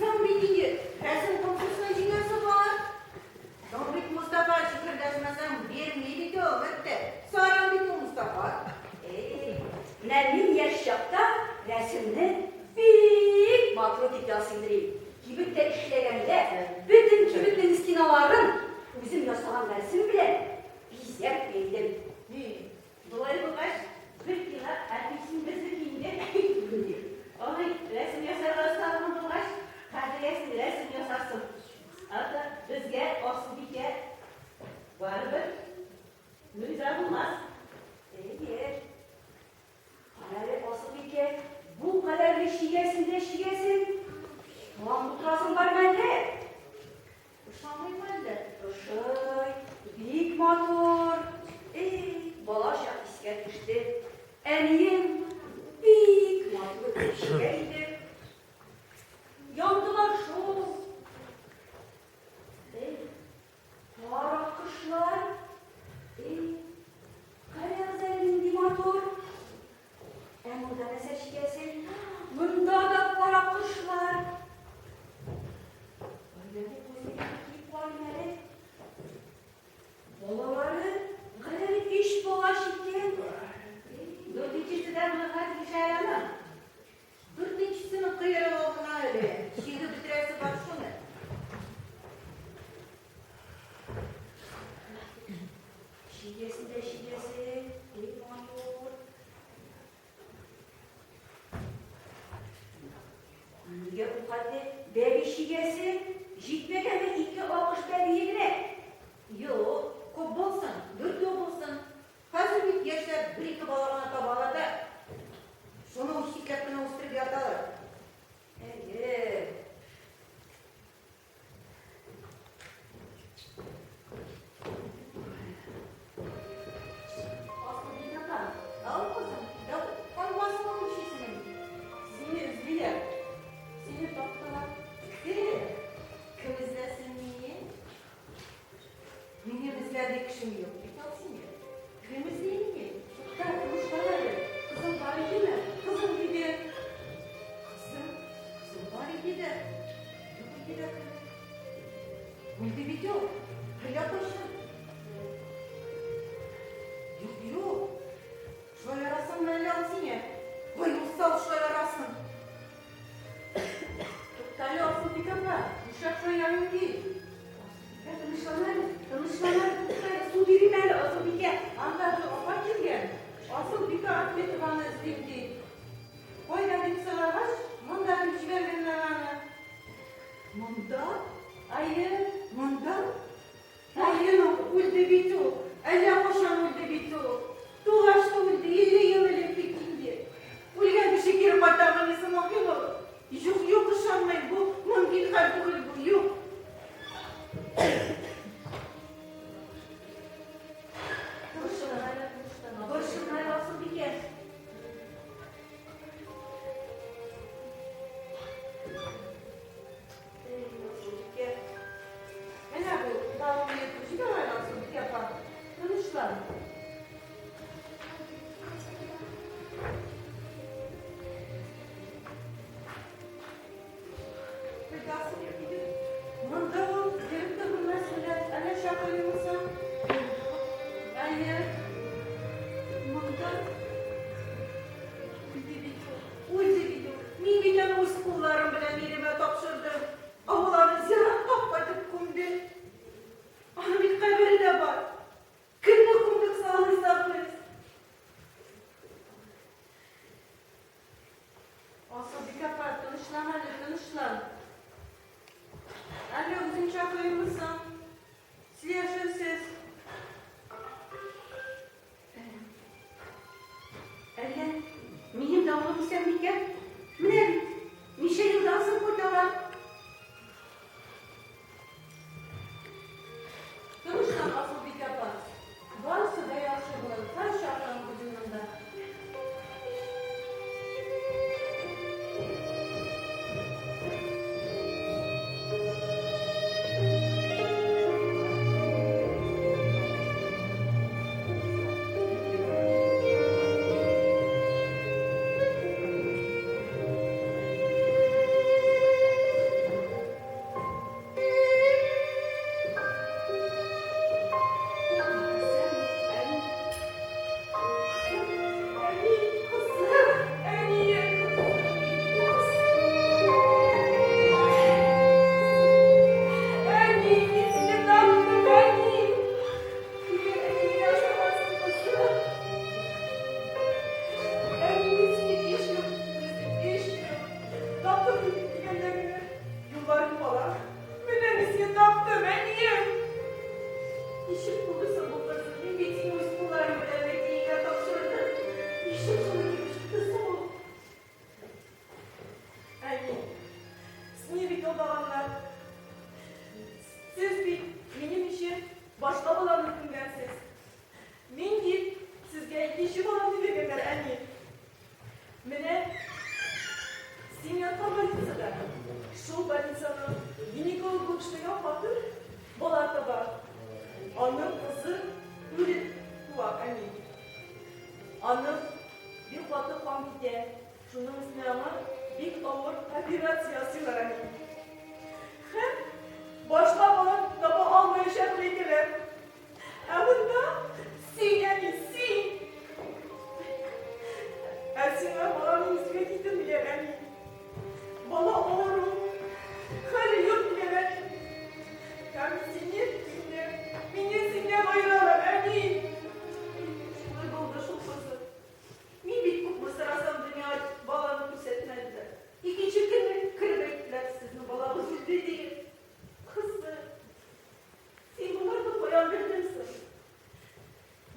Соң бит инде рәсем конкурсына җиңәсе бар. Соң бит Мостафа чикердәшмәсәң бирми бит ул, бетте. Саран бит ул Мостафа. Эй, менә мин яшь чакта рәсемне бик матур итеп ясый идем. Кибеттә эшләгәндә бөтен кибетнең стеналарын үзем ясаган рәсем белән бизәп идем. Ни, болай булгач, бер кило апельсин безнеке инде. Алай рәсем ясарга осталыгың булгач, хәзергә син рәсем ясарсың. Ата безгә Асылбикә барыбер риза булмас. Әйе. Кара әле, Асылбикә, чигәсен дә чигәсең. Ялан утырасың бармы әллә? Ошамыймы әллә? Ошый, бик матур. Эй, бала чак искә төште. Әнием бик матур итеп чигә иде. Яндылар шул. Эй, кара кошлар. Эй, карагыз әле нинди матур. Ә монда нәрсә чигәсең? Монда да кара кошлар. Әллә бу күзлекне киеп карыйм әле. Балалары галәмәт өч бала чиккән. Дүртенчесе дә булырга тиеш әле аның. Дүртенчесенең койрыгы гына әле. Чигеп бетерәсе бар шуны. Чигәсен дә чигәсең, эй матур. Нигә бу хәтле бәби чигәсең? Җитмәгәнме ике акыш бәбие генә? Юк, күп булсын, дүртәү булсын. Хәзер бит яшьләр бер-ике бала гына табалар да, шуны үчекләп кенә үстереп яталар. Әйе. Асылбикә апа, Ал, кызым, дәү калмасын ул үлчисенең. Сине эзлиләр. Сине таптылар. Кем? Кем эзләсен мине? Минем эзләрлек кешем юк бит ал сине. Кем эзли мине? Тукта, тынычлан әле. Кызың бар идеме? Кызың диде. Кызым, кызым бар иде дә, юк иде дә кебек. Үлде бит ул. Әллә кайчан. Юк, юк. Шаярасыңмы әллә ул сине? Ой, усал шаярасың. Тукта әле, Асылбикә апа. Нишләп шаярыйм ди? Асылбикә, тынычлан әле, тынычлан әле, тукта әле, су бирим әле, Асылбикә. Анда бер апа килгән. Асылбикә Ахметованы эзлим ди. Кайда дип сорагач, монда дип җибәргәннәр аны. Монда? Әйе. Монда? Әйе, үлде бит ул. Әллә кайчан үлде бит ул. Тугач та үлде, 50 ел элек бит инде. Үлгән кеше кире кайтармы соң, Махинур? Юк, юк, ышанмыйм, бу мөмкин хәл түгел бу, юк. Тынычлан әле, тынычлан. Борчылма әле, Асылбикә. Эй, Асылбикә. Менә бу даруны йотып җибәр әле, Асылбикә апа. Тынычлан. Файдасы юк иде. Монда ул йөреп тә белмәс белән. Әллә чакырыймы соң? Әйе. Монда үлде бит ул, үлде бит ул. Мин бит аны үз кулларым белән иремә тапшырдым. Ә ул аны зиратка кайтып күмде. Аның бит кабере дә бар. Кемне күмдек соң алайса без? Асылбикә апа, тынычлан әле, тынычлан. Әллә үзең чакырыймы соң? Сөйләшерсез. Әллә минем дә улым исән микән? Менә бит, ничә елдан соң кайталар. Тынычлан, Асылбикә апа. Барысы да яхшы булыр. Хәзер чакырам үзен монда. Шуның өстенә аңа бик авыр операция ясыйлар, әни. Һәм башка баланы таба алмаячак әйтәләр. Ә монда син, әни, син! Ә сиңа баланы имезергә китермиләр, әни. Бала авыру, хәле юк диләр, әни. Һәм сине, мине, мине синнән аералар, әни. Шулай булды шул, кызым. Мин бит күпме сорасам да, миңа баланы күрсәтмәделәр. Икенче көнне кереп әйттеләр, сезнең балагыз үлде диеп. Кызым, син боларны каян белдең соң?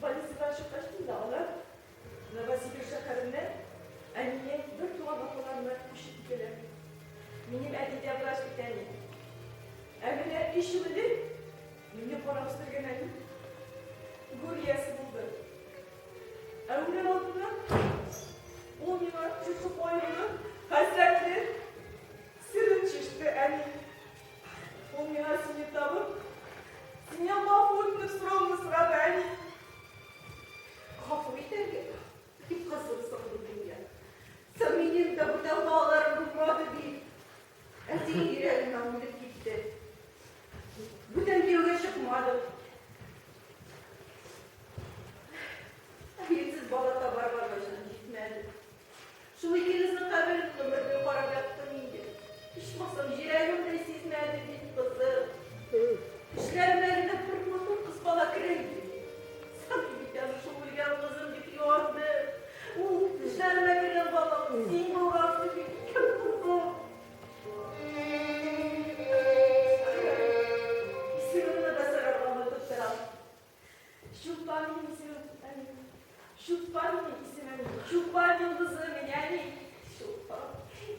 Больницадан чыккач та алар Новосибирь шәһәреннән әнине бер туган апаларына күчеп китәләр. Минем әти дә врач бит, әни. Ә менә өч ел элек мине карап үстергән әни гүр иясе булды. Ә үләр алдыннан ул миңа шушы кайгылы, хәсрәтле серен чиште, әни. Ул миңа сине табып, синнән гафу үтенеп соравымны сорады, әни. Гафу итәргә? Бик кызык соң бу дөнья. Соң минем дә бүтән балаларым булмады бит. Әти йөрәгемнән үлеп китте. Бүтән кияүгә чыкмадым. Ирсез бала табарга да җан җитмәде. Шул икегезнең каберен гомер буе карап яттым инде. Ичмасам, йөрәгем дә сизмәде бит, кызым. Төшләремә генә бер матур кыз бала керә иде. Соң бит аны шул үлгән кызым дип юандым. Ул төшләремә кергән балам син булгансың бит икән, кызым. Исемеңне дә сорарга онытып торам. Чулпан минем исемем, әни. Чулпан минем исемем. Чулпан йолдызы мин, әни. Чулпан.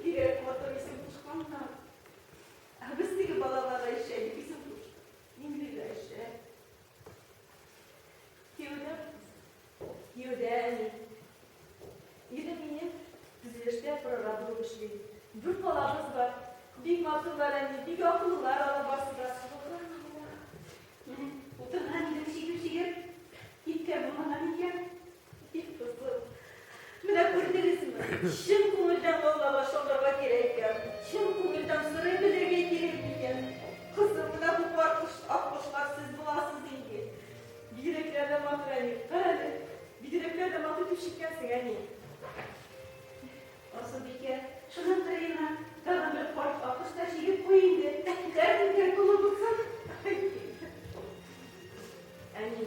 Бигрәк матур исем кушканнар. Ә без теге балага Гайшә дип исем куштык. Миңлегайшә. Кияүдә Кияүдә, әни. Ирем минем төзелештә прораб булып эшли. Дүрт балабыз бар. Бик матурлар, әни, бик акыллылар алар барысы да. Сөбханалла. Утырган идем чигеп-чигеп, киткән булмаган икән. И кызым, менә күрдегезме, чын күңелдән Аллага ышанырга кирәк икән, чын күңелдән сорый белергә кирәк икән. Кызым, менә бу пар кош, аккошлар сез буласыз инде. Бигрәкләр дә матур, әни. Карале, бигрәкләр дә матур итеп чиккәнсең, әни. Асылбикә, шуның кырыена тагын бер карт аккош та чигеп куй инде. Тәртипкә тулы булсын. Әни,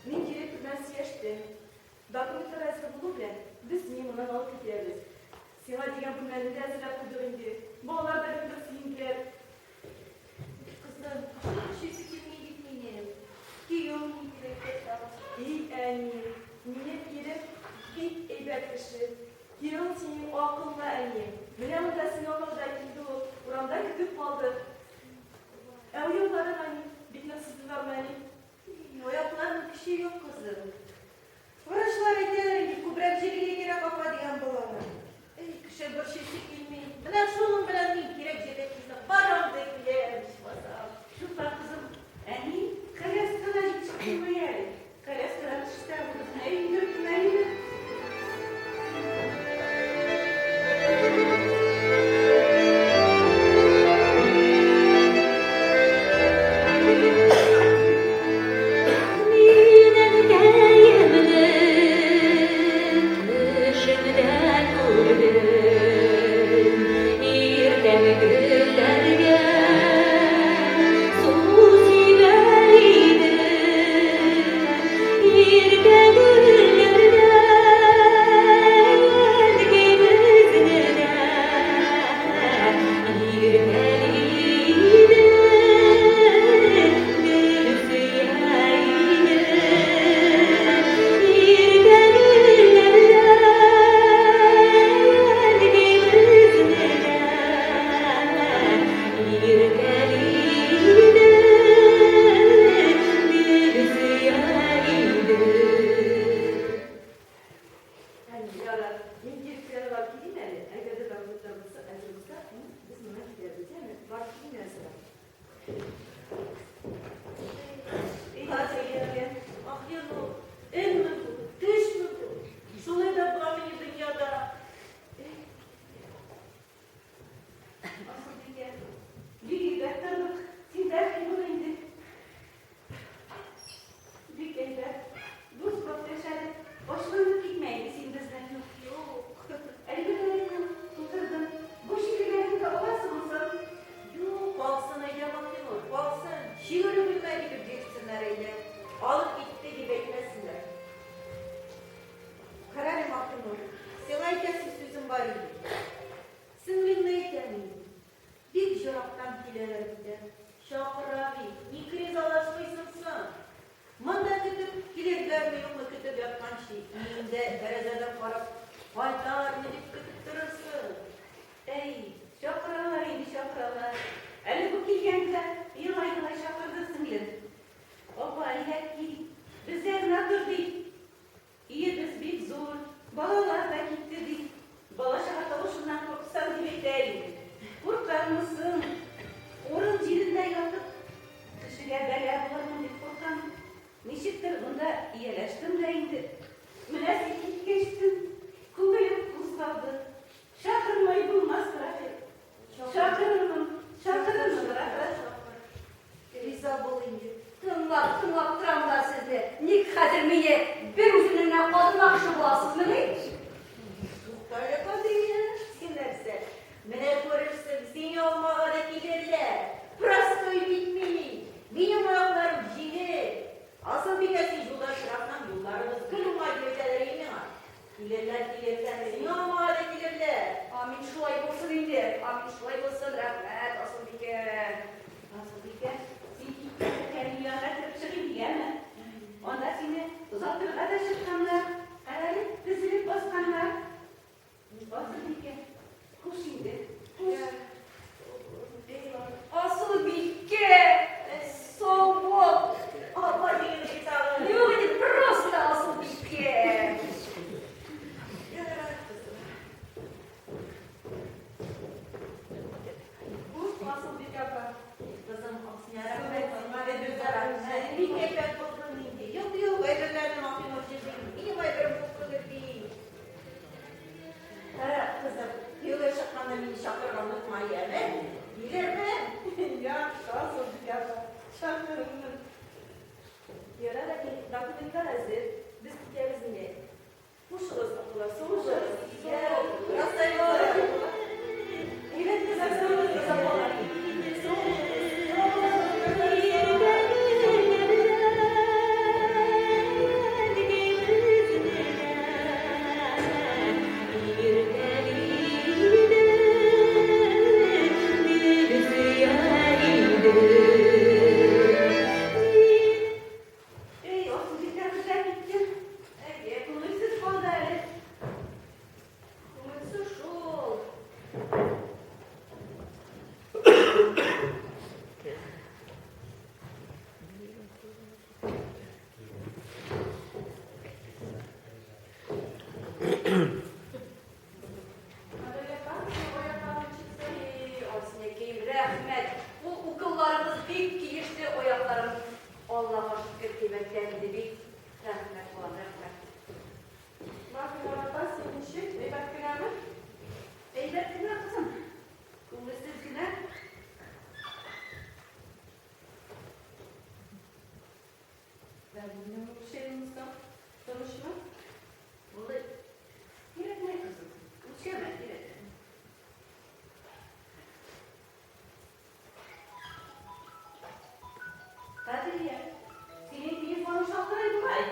мин директор белән сөйләштем. Документлар әзер булу белән, без сине моннан алып китәбез. Сиңа дигән бүлмәне дә әзерләп куйдык инде. Балалар да бик нык сөенделәр. Кызым, өшисе килми бит минем. Кияү ни дип әйтә тагын? И әни, минем ирем бик әйбәт кеше. Киявең синең акыллы, әни. Менә монда сине алырга да килде ул. Урамда көтеп калды. Ә аякларың, әни, бик нык сыздылармы, әни? Аякларның көче юк, кызым. Врачлар әйтәләр инде, күбрәк җиргә кирәк апа дигән баланы. Эй, кеше борчыйсы килми. Менә шуның белән мин кирәк җиргә килсәм, барам да киләм, ичмасам. Чулпан кызым, әни коляскада җитештерми әле. Коляскада төшсә, бу бөтенләй йөгереп кенә йөри. Мин әнкәемне төшемдә күрдем. Кайтармы дип көтеп торырсың. Әй, чакыралар инде, чакыралар. Әле бу килгәндә елай-елай чакырды сеңлем. Апа, әйдә кил, бездә генә тор, ди. Өебез бик зур, балалар да китте, ди. Бала-чага тавышыннан курыксам дип әйтә инде. Куркаммы соң? Урын җирендә ятып, кешегә бәла булырмын дип куркам. Ничектер монда ияләштем дә инде. Менә син киткәчтен, күңелем кузгалды. Чакырмый булмас, Рафик. Чакырырмын, чакырырмын, рәхмәт. Риза бул инде. Тыңлап, тыңлап торам да сезне. Ник хәзер мине бер үземне генә калдырмакчы буласызмыни? Тукта әле, Кадрия, син нәрсә? Менә күрерсең, сине алмага да килерләр. Простой бит мин. Минем аякларым җиңел. Асылбикә, син юлда очратсаң, юлларыбыз гел уңай дип әйтәләр иде миңа. Килерләр, килерләр, сине алмага да килерләр. Амин, шулай булсын инде. Амин, шулай булсын. Рәхмәт, Асылбикә. Асылбикә, син киткәндә Кәрим янына кереп чыгыйм, яме? Анда сине озатырга да чыкканнар, карале, тезелеп басканнар. Асылбикә, хуш инде, хуш. Асылбикә, сау бул. Апа дигән ризалык. Юк инде, просто Асылбикә. Ярар, кызым. Бу Асылбикә апа. Кызым, сиңа рәхмәт, сиңа да безгә рәхмәт. Бик әйбәт булдың инде. Юк, юк, әйберләрне Маһинур җыйды. Минем әйберем күп түгел бит. Кара, кызым, кияүгә чыкканда мине чакырырга онытма, яме? Килермен. Яхшы, Асылбикә апа, чакырырмын. Ярар, әни, документлар әзер. Без китәбез инде. Хушыгыз, апалар, сау булыгыз. Красавица. Әйбәт кызлар, сау булыгыз, апалар. Сау булыгыз. Әй, Асылбикә бездән китте. Әйе, күңелсез калды әле. Күңелсез шул. Кадрия апа, синең аякларың ничек соң? Эй, Асинәкәем, рәхмәт. Ул уколларыгыз бик килеште аякларым. Аллага шөкер, кыйммәтләнде бит. Рәхмәт, балам, рәхмәт. Маһинур апа, син ничек? Әйбәт кенәме? Әйбәт кенә, кызым. Күңелсез генә. Бәрбинең үлчәмме соң? Тынычмы? Булды. Кирәкми, кызым. Үлчәмә, кирәкми. Кадрия, синең телефоның шалтырый бугай.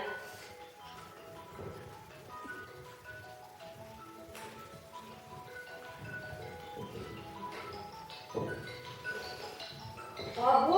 Абу!